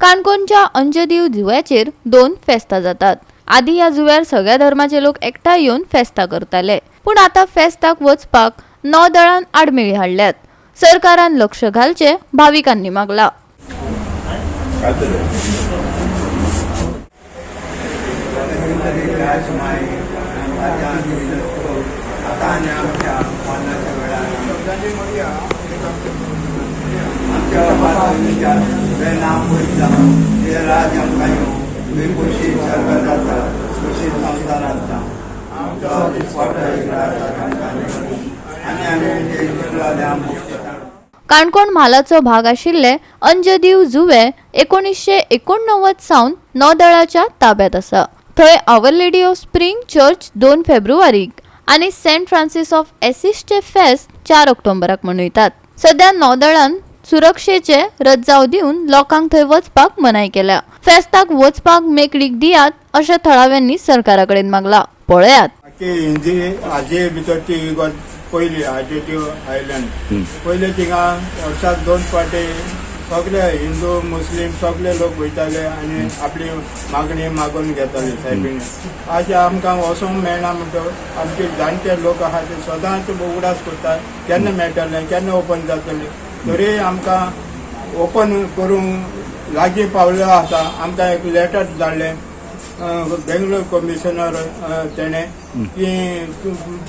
काणकोणच्या अंजदीव जुव्याचेर दोन फेस्तां जातात. आदी ह्या जुव्यार सगळ्या धर्माचे लोक एकठांय येवन फेस्तां करताले, पूण आतां फेस्ताक वचपाक नौदळान आडमेळी हाडल्यात. सरकारान लक्ष घालचें भाविकांनी मागला. काणकोण म्हालाचो भाग आशिल्ले अंजदीव जुवे 1989 सावन नौदळाच्या ताब्यात आसा. थंय Our Lady of Spring Church 2 फेब्रुवारीक आनी सेंट फ्रांसीस ऑफ एसिसचे फेस्त 4 ऑक्टोबराक मनयतात. सध्या नौदळान सुरक्षेचे रज्जाव दिवन लोकांक थंय वचपाक मनाय केल्या. फेस्ताक वचपाक मेकळीक दियात अशें थळाव्यांनी सरकारा कडेन मागला. पळयात. हिंदी हाजे भितर ती इगर्ज पयली हाजे आयलंड पयले थिंगा वर्साक 2 फावटी सगळे हिंदू मुस्लीम सगळे लोक वयताले आनी आपली मागणी मागून घेताले सायबिणी. आज आमकां वचोंक मेळना म्हणटकच आमचे जाणटे लोक आहा ते सदांच उगडास करतात केन्ना मेळटलें, केन्ना ओपन जातलें. तरी आमकां ओपन करूंक लागीं पावल्लो आसा. आमकां एक लेटर धाडलें बेंगलोर कमिशनर तेणें की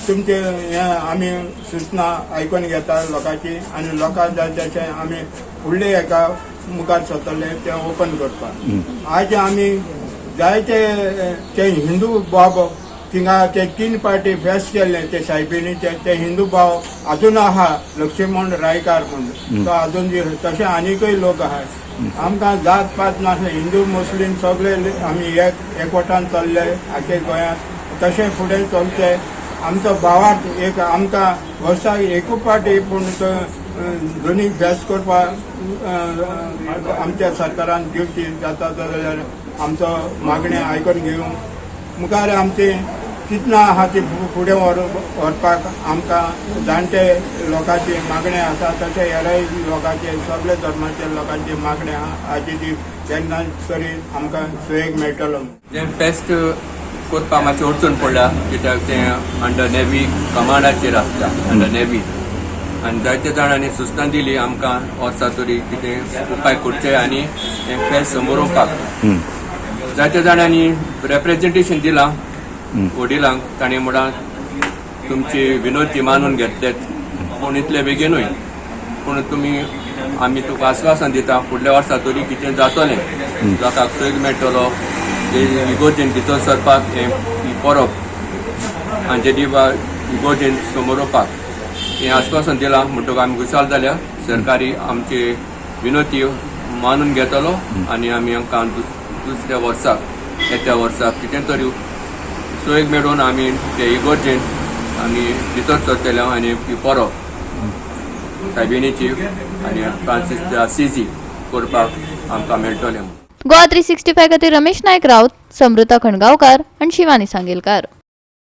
तुमचे हें आमी सुचना आयकून घेता लोकांची आनी लोकांक जाय तशें आमी फुडले हेका मुखार सरतले तें ओपन करपाक. आज आमी जायते ते हिंदू बाब थिंगा ते 3 पार्टी फेस्त केल्ले ते सायबिणीचे ते हिंदू भाव अजून आहा, लक्ष्मण रायकार म्हूण तो अजून, तशें आनीकय लोक आहा. आमकां जात पात नासले, हिंदू मुस्लीम सगळे आमी एकवटान चल्ले आख्खे गोंयांत, तशें फुडें चलचे. आमचो भावार्थ एक आमकां वर्साक एकूच पार्टी पूण तो दोनी फेस्त करपाक आमच्या सरकारान दिवची जाता जाल्यार आमचो मागणी आयकून घेवंक मुखार आमची चिंतना आहा ती फुडें व्हरपाक आमकां जाणटे लोकांची मागणी आसा, तशें हेरय लोकांचे सगळे धर्माचे लोकांची मागणी आहा. हाजी ती केन्ना तरी आमकां सुयोग मेळटलो. जें फेस्त करपाक मातशें अडचण पडल्या, कित्याक तें अंडर नेवी कमांडाचेर आसता, अंडर नेवी. आनी जायते जाणांनी सुचना दिली आमकां वर्सा तरी कितें उपाय करचे आनी हें फेस्त समोरोवपाक. जायते जाणांनी रेप्रेजेंटेशन दिलां वडिलांक, तांणी म्हळां तुमची विनवती मानून घेतलेत, पूण इतले बेगीनूय पूण तुमी आमी तुका आस्वासन दिता फुडल्या वर्सा तरी कितें जातलें, लोकांक सोय मेळटलो इगोर्जेन भितर सरपाक, हें ही परब आनी दिवा इगोर्जेन समोरोवपाक हें आस्वासन दिलां. म्हणटकच आमी खुशाल जाल्या. सरकारी आमची विनवती मानून घेतलो आनी आमी आमकां दुसऱ्या वर्साक, येत्या वर्साक कितें तरी सोय मेळोवन आमी ते इगोर्जेन आमी भितर सरतले आनी ही परब सायबिणीची आनी फ्रांसीस आसिजी करपाक आमकां मेळटलें. गोवा 365 खातीर रमेश नायक राऊत, समृता खणगांवकार आनी शिवानी सांगेलकार.